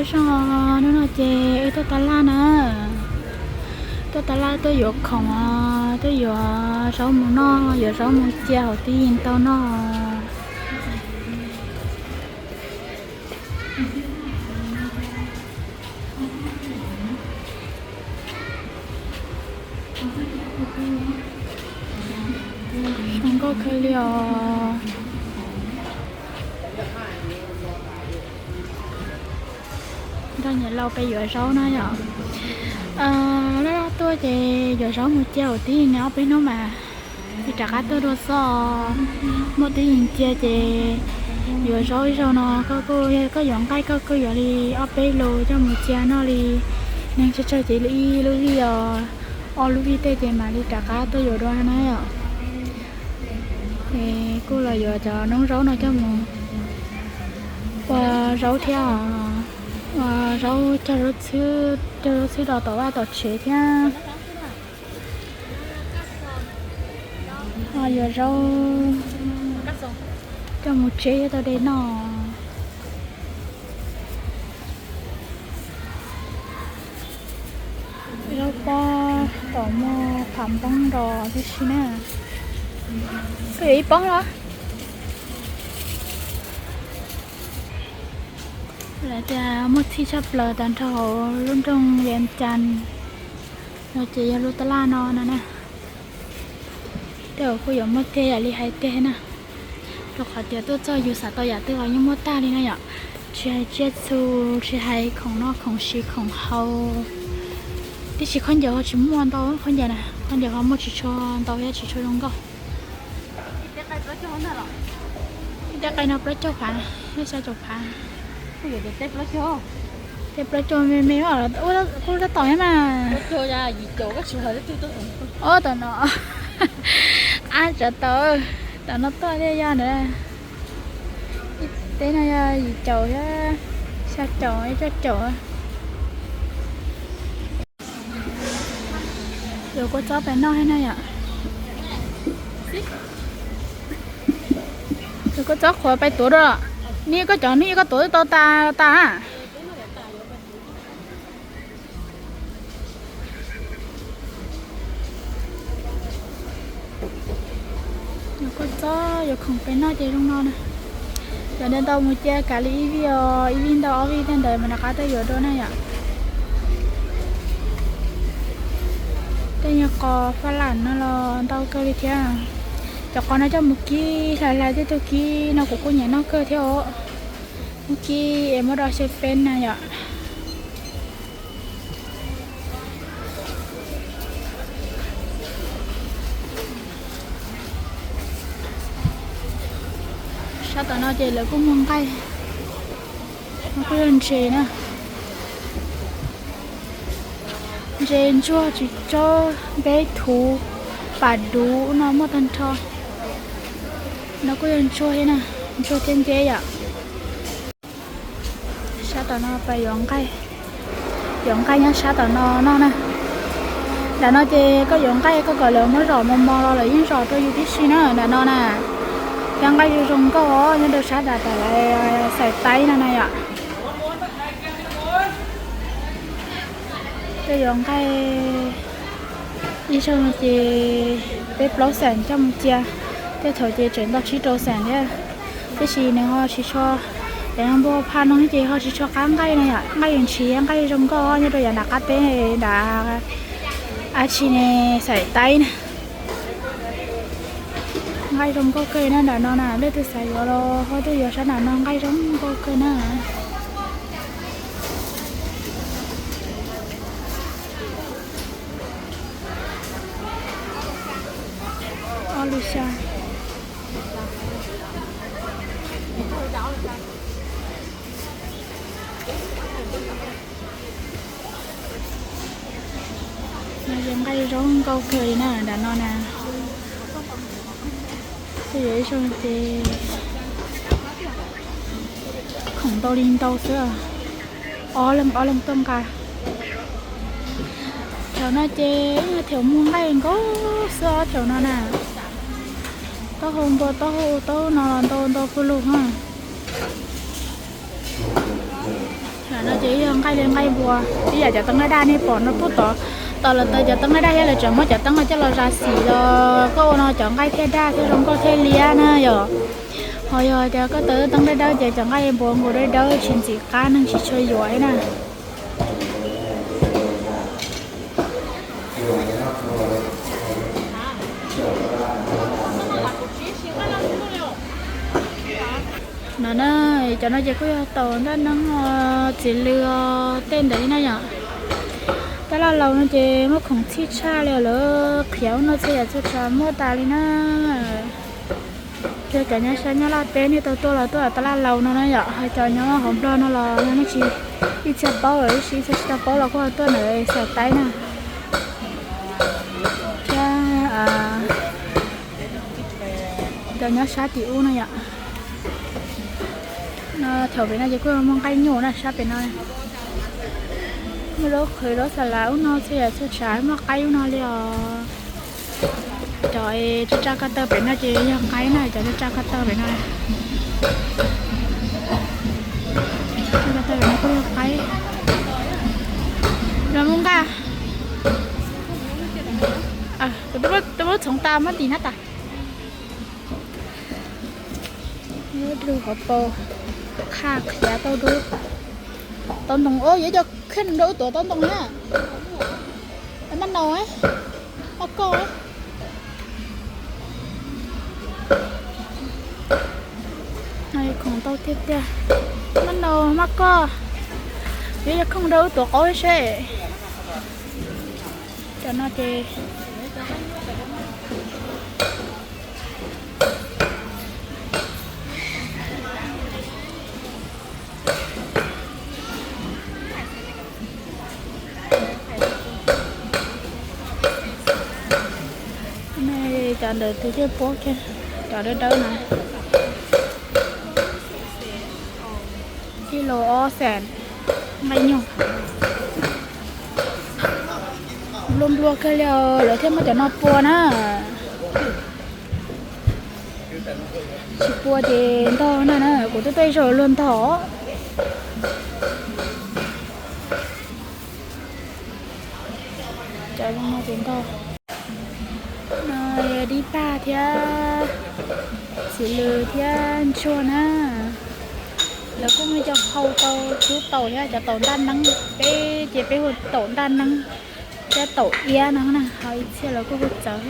Zoo, hnub no ces wb tuaj tas laj na, tuaj tas laj tuaj yuav khoom, tuaj yuav zaub mus noj, yuav zaub mus cia hauv tib yees tau noj. Zoo nkauj kawg li os. Nrog niam laus peb yuav zaub na yom. Laj laj tuaj ces yuav zaub mus cia hauv tib yees ob peb hnub mas li rov qab tuaj dua xwb. Muaj tib yees cia ces yuav zaub ib zaug no koj kuj, koj yuav nqaij koj kuj yuav li ob peb lus coj mus cia noj li. Neeg tsawg tsawg ces li ib lub vij os, ob lub vij tej ces mam li rov qab tuaj yuav dua na yom. Es kuj los yuav cov noob zaub no coj mus ua zaub thiab, ua zaub cog zaub txhwb, cog zaub txhwb rau tom vaj tom tsev thiab. Yuav zaub coj mus tseb thiab tau de noj. Zaub pob tom muaj phav npoob nrog tib si na. Koj yuav ib poob los? Lawv tias muaj txhij tshaj plaws tag nrho hauv lub nroog Vias Cas no ces yog lub tab laj no no na. Tej zaum kuj yuav muaj teg yam li hais tiag na, rau qhov tias tuaj txog yus xav tau yam twg los yeej muaj tag li na yom. Tsis hais tsiaj txhu, tsis hais khoom noj khoom siv khoom haus, tib si khaub ncaws ho tsis muaj ntau, khaub ncaws na, khaub ncaws ho muaj tsis tshua ntau thiab tsis tshua zoo nkauj. Tej qaib no plaub caug phav, nej xya caum phav. Tej plaub caug me me, kuj tab tom thiab mas. Ob tom no, ab tsov tau, tom no tuaj thiaj yog ntawd. Teb no yog yim caum thiab, xya caum, cuaj caum. Yuav kua txob pais noj thiab na yom. Yuav kua txob qhuav pais tuav dua. Nij koj cov nij koj tuav twb tau tas tas. Yuav kua txob yuav khoom pem noj ces zoo no na. Yuav ntau mus cia kav li ib vij os, ib vij ntau ob vij tej ntawd mas rov qab tuaj yuav dua na yom. Tej nyuag qos faj lam no los ntau kawg li thiab. Cov qos no coj mus kib hlais hlais tej tug kib no kuv kuj nyiam noj kawg thiab os. Muab kib es muab rau xyaw peb na yom. Sab tom no ces lawv kuj muag nqaij, no kuj yog ntses na. Ntses ntsuag tsis tsaub, npeb thuv, pam duv no muaj tag nrho. No kuj yog ntsuag thiab na, ntsuag thiab nceb yom. Sab tom no pais yuav nqaij, yuav nqaij nyob sab tom no noj na. Nram no ces koj yuav nqaij koj kom lawv muab zom mos mos los lawv yeej zom rau yus tib si na nram no na. Thiab nqaij zoo zoo nkauj os nyob rau sab nram tom lawv xaim taib no na yom. Tej yuav nqaij ib zaug no ces peb plaub xeem coj mus cia, tej thaum ces tseem nto tsib rau xeem thiab. Tiam sis nws ho tsis tshua, cov npua pha no ces ho tsis tshua qab nqaij na yom, nqaij yeej ntshiv nqaij zoo nkauj nyob rau yav nram qab teb nram a tsi ne xaim taib na. Nqaij zoo nkauj kawg na nram no na, leej twg xav yuav los ho tuaj yuav sab nram no nqaij zoo nkauj kawg na. Ob lub xya. No ces nqaij zoo nkauj kawg li na nram no na. Tej yuav ib zaug ces khoom ntau li ntau xwb, ob leeg ob leeg tuaj nqa. Thaum no ces thaum muag nqaij nkauj xwb ob thaum no na. Taub hau npua taub hau taub no los ntau ntau puag lug na. No ces yog nqaij li nqaij npua, ib yam cov teeb daj daj nej pom no pub tod, tod lawv taws cov teeb daj daj thiab lawv tseem muab cov teeb no coj los zas xim los koj ua no cov nqaij thiaj daj thiab zoo nkauj thiaj liab na yom. Ho yog tias koj taws teeb dawb dawb ces cov nqaij npua nkaus dawb dawb tsis ntxim qab neeg tsis tshua yuav na. No na, cov no ces kuj yog taum ntaj neeb txiv lws tej ntawd li na yom. Tab laj laus no ces muaj khoom txhij tshaj li lawv qhiav ub no txhia yam txhua tsav muaj tas li na. Thiab cov nyob sab Nyab Laj teb nej tau tuaj los tuaj tab laj laus no na yom, ho cov nyob hauv Nplog no los yog nej tsis, ib txhia paub lawm ib txhia tsis tau paub los kuj ho tuaj ntawm Xais Taib na. Thiab cov nyob sab tim ub no yom. No thaum pem no ces kuj muaj nqaij nyuj na sab pem no. Muaj zaub qhwv zaub xa las ub no txhua yam txhua tsav muaj qaib ub no li os. Cov tsa tsa ko taw pem no ces yog qaib na, cov tsa tsa ko taw pem no. Tsa ko taw pem no kuj yog qaib. Los mus nqa. Tus muab txhoov tas muab tim na tas. Dub hauv paus, qhaj qhiav tau dub. Tau ntoo, yuav cov kheej rau wb tuav tau ntoo na. Maj nau, maj koj. Khoom tau tiag tiag. Maj nau maj koj, yuav cov kheej rau wb tuav qaub seb. Cov no ces cov ntawd tus thiaj puab kiag, cov dawb dawb na. Ib los ob xees, nqaij nyuj. Nplua nplua kawg li os, lawv thiaj muab cov no pua na. Tsis pua ces ntog na, kuv twb tuaj ib zaug luag ntog. Cov no ces ntog. No dib pag thiab txiv lws thiab ntsuag na. Lawv kuj muaj cov hau tau cub taum thiab cov taum ntaj neeb, peb ces peb hu taum ntaj neeb thiab taum iab no na, ho ib txhia lawv kuj hu txawv.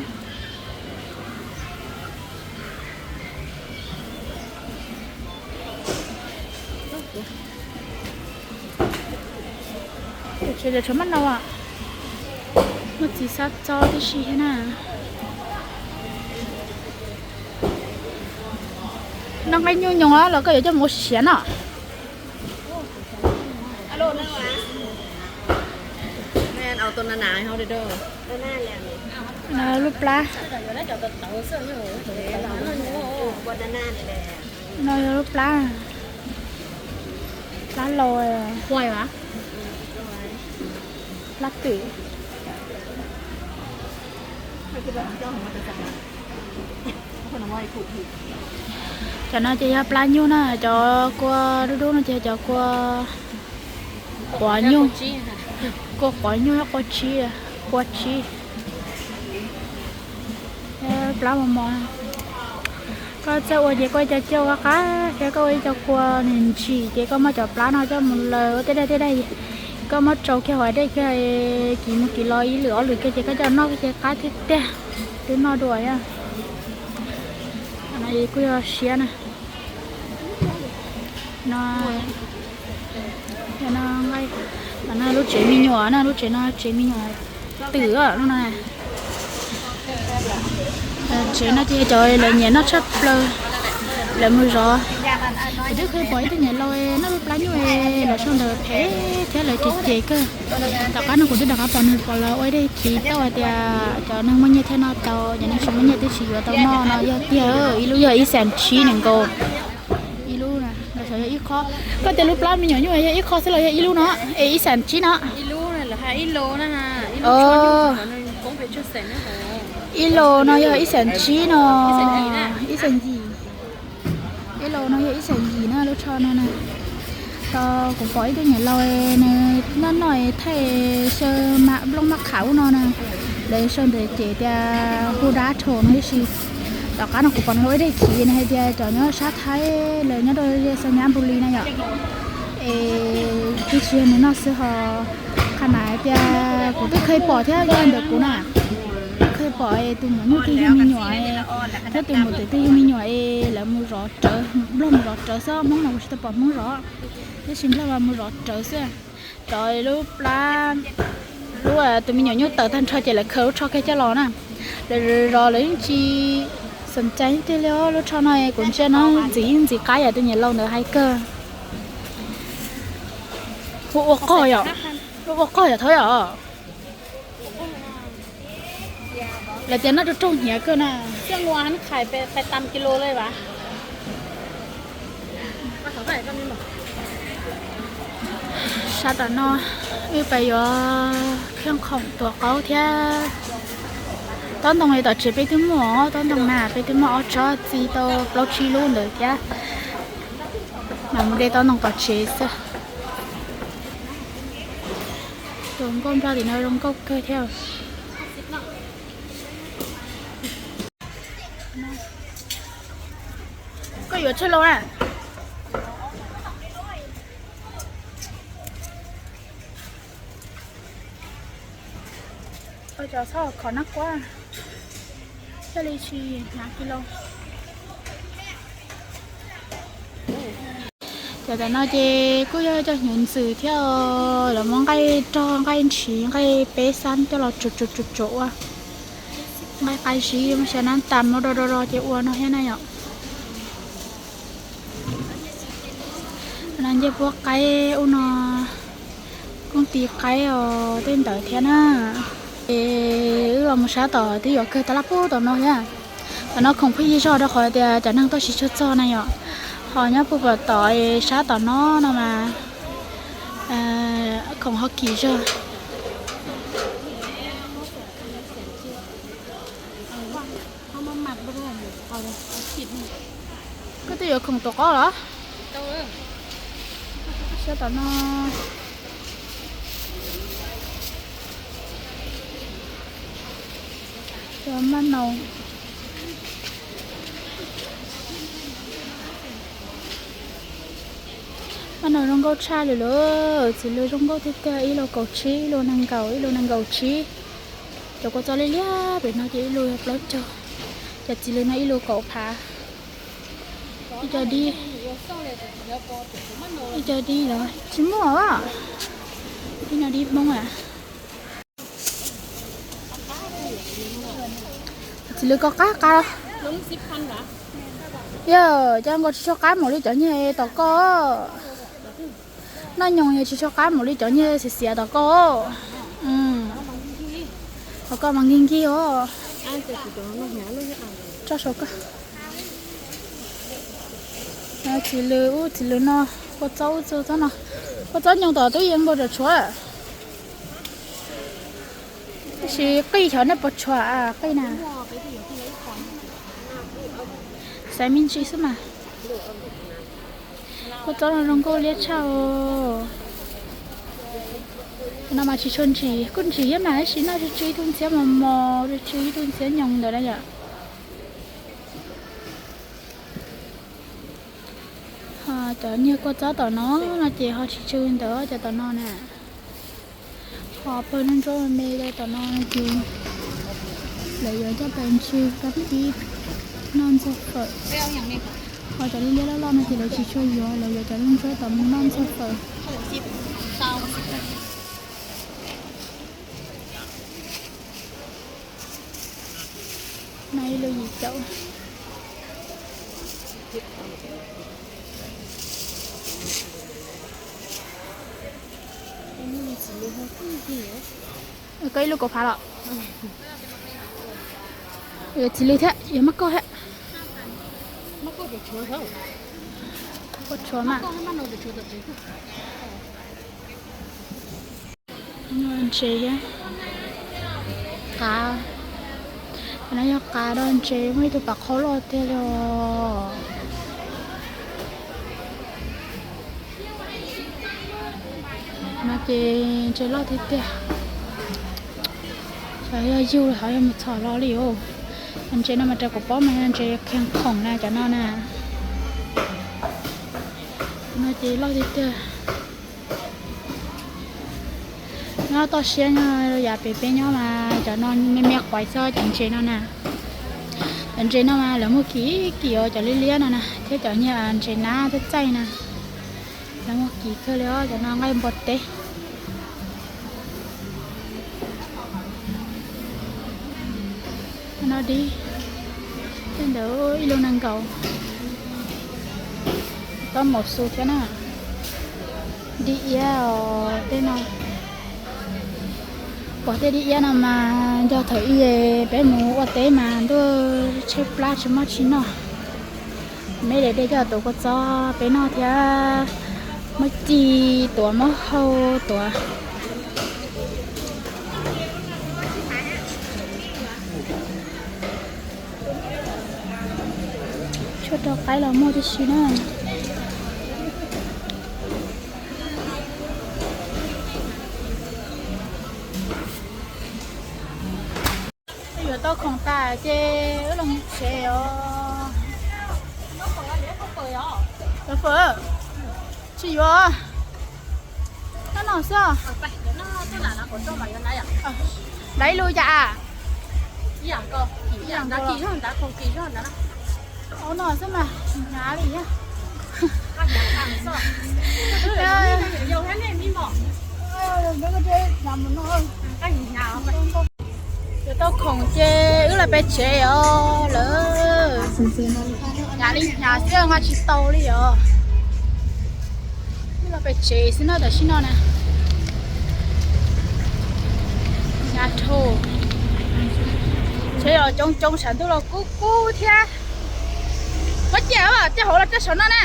Tshuav maj nau, muaj txiv xab txob tib si thiab na. Noj nqaij nyuj nyoos los koj yuav coj mus ua siav no. Lub plab. No yog lub plab, plab laus, plab twm. Cov no ces yog plab nyuj na, cov kua dub dub no ces cov kua quav nyuj, kua quav nyuj, qua tsib, qua tsib. Plab mos mos. Koj txawj ua ces koj ib co ciaj ua qab, thiab koj ua ib co kua nws ntsim ces koj muab cov plab no coj mus laws ua tej daim tej daim, koj muab tsau kiag hauv dej kiag, kiv mus kiv los ib lwm ob lwm kiag ces koj coj noj ces qab tiag tiag. Twb noj dua thiab. No kuj yog siab na. No, no lub tsev me nyuam na, lub tsev no tsev me nyuam twm no. Tsev no ces cov lawv nyiam noj tshaj plaws, lawv mus zov. Kuv twb pom ib tug niam laus noj lub plab nyuj, lawv sau ntawv phem thiab lawv cem cem kawg. Tom qab no kuv twb rov qab pom nws pom lawv ua ib daim khiv tau hais tias cov neeg muaj nyiaj thiaj noj tau, cov neeg tsis muaj nyiaj twb tsis yuav tau noj no yog tiag. Ib lub yog ib xees tsib nees nkaum. Ib lub, yog ib qho. Koj tias lub plab me nyuam nyuj yog ib qho xwb los yog ib lub no, es ib xees tsib no? Ib los no yog ib xees tsib no, ib xees yim. Ib los no yog ib xees yim na, lub tsho no na. Tau kuv pom ib tug niam laus nws noj noj thaij saw ma nplooj maj qham ub no na, lawv saw ntawm ces tias hu dab rho no ib si. Tom qab no kuv pom nws ua ib daim khiv nws hais tias cov nyob sab Thaib lawv nyob rau ze Xav Nyab Npus Lis na yom. Es twb tsis yog nws noj xwb ho, qhov na hais tias kuv twb kheev pom thiab yog ntawm kuv na, twb kheev pom tus muam nyuj twg yug me nyuam, thiab tus muam twm twg yug me nyuam es lawv mus zov rawv, nplog mus zov rawv xwb, Hmoob no kuv tsis tau pom Hmoob zov, tab sis nplog mas mus zov rawv xwb. Zov lub plab, lub tus me nyuam nyuj tawm tag nrho ces lawv khaws lub tsho kiag coj los na. Lawv zov lawv yeej tsis xam cai tiag li os. Lub tsho no kuv ntsia no ntxim yeej ntxim qab yam tus niam laus ntawd hais kawg. Hu ua qog yom, hu ua qog yom thov yom. Lawv tias noj rau raug hniav kawg na. Sab tom no wb pais yuav khiaj khoom tuav qaub thiab. Tob ntoo li tom tsev peb twb muaj, tob ntoo na peb twb muaj ob tsob txi tau plaub tsib lub ntawd thiab. Mas mus de tob ntoo tom tsev xwb. Tus nkauj nplog tim no zoo nkauj kawg thiab. Koj yuav tshaj loo na. Ua cov txhob khov nab quab, thiaj li tsis hnyav kilo. Cov tam no ces kuj yog cov hnyuv ntxwm thiab, lawv muab nqaij rog, nqaij ntshiv, nqaij peb xab coj los tsuam tsuam tsuam tsuam ua. Nqaij qab zib, muab xyaw nab tas muab do do do ces ua no thiab na yom. No ncej puab qaib ub no, kooj tis qaib os tej ntawd thiab na. Es wb los mus sab tom twb yuav kawg tas laj pub tom no thiab. Tom no khoom pheej yig zog rau qhov tias cov neeg tuaj tsis tshua txog na yom. Ho nyob puag tom sab tom no no mas khoom ho kim zog. Koj twb yuav khoom tuav qaub los? Sab tom no. Maj naus, maj naus zoo nkauj tshaj li lawm, txiv lws zoo nkauj tiag tiag, ib lus kaum tsib, ib lus nees nkaum, ib lus nees nkaum tsib. Cov kua txob liab liab pem no ces ib lus yog plaub caug, cov txiv lws no ib lus kaum phav. Ib co dib, ib co dib los tsis muaj, ib no dib Hmoob a. Txiv lws ko qab qab. Yog cov nkaus tsis tshua qab mus li cov nyiag tom koj. Noj nyoos yog tsis tshua qab mus li cov nyiag xiav xiav tom koj. Tom koj mas nkig nkig os. Tso saum koj. Txiv lws ub txiv lws no, kua txob ub txob no, kua txob nyoos tom twb yeej npau tsam tshuav. Tab sis qij xyov nej puas tshuav qij na. Xaiv me ntsis xwb mas. Kua txob no zoo nkauj liab tshaj os. No mas tsis tshua ntsim, kuj ntsim thiab mas tab sis noj tsw tsw ib tug ntxhiab mos mos, tsw tsw ib tug ntxhiab nyoos ntawd na yom. Ho cov nyiag kua txob tom no no ces ho tsis tsw ntawd cov tom no na. Ho pawg noj ntsuab me me li tom no no ces lawv yuav coj pais ntxhw kab pib noj ntxuag fawm. Ho cov liab liab loj loj no ces lawv tsis tshua yuav, lawv yuav cov noj ntsuab tom mus noj ntxuag fawm. No ib lus yim caum. Koj ib lub kaum phav los? Yuav txiv lws thiab yuav maj kauj thiab. Ua tshuav mas. Ntses thiab. Qav, no yog qav do ntses, muaj ib tug pas qhaub loj tiag li os. Ces ntses loj tiag tiag. Xyov yog yug los xyov yog mus txhom los li os. Ntses no mas raws kuv paub mas ntses khiav khoom na cov no na. No ces loj tiag tiag. Nyob toj siab nyob yav pem peb nyob mas cov no me me quav txog cov ntses no na. Cov ntses no mas lawv muag kim kim os, cov liab liab no na thiab cov niag ntses nab txaij txaij na. Lawv muag kim kawg li os, cov no nqaij npua teb. No dib, tej ntawd ib lub nees nkaum, tob maum xu thiab na. Dib iab os tej no. Pom tej dib iab no mas yog thaum ub peb mus ua teb mas ntuj tshaib plab tsis muaj tsis noj. Meb de dej coj tuav kua txob peb noj thiab, muab ci tuav muab hau tuav. Tshuaj rau qaib los muaj tib si na. Yuav tau khoom tas ces wb los mus tsev os. Tsis yuav, noj no xwb. Laiv lus cas? Ib yam nkaus, ib yam nkaus. Ua no xwb mas hnyav li thiab. Yuav tau khoom ces wb los pem tsev os lawm. Hnyav li hnyav xwb nqa tsis tau li os. Wb los pem tsev xwb na tam sim no na. Hnyav dhau. Tsev los coob coob, sab ntuj los kub kub thiab. Muab ciaj, ciaj hauv los ciaj saum no na.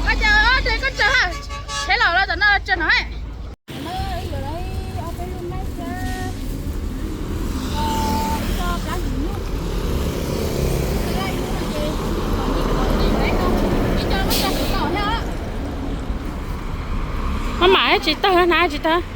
Koj ciaj, koj tsaws, tsheb los los tam no tsaws no. Maj mam tsis tawg, hnav tsis tawg.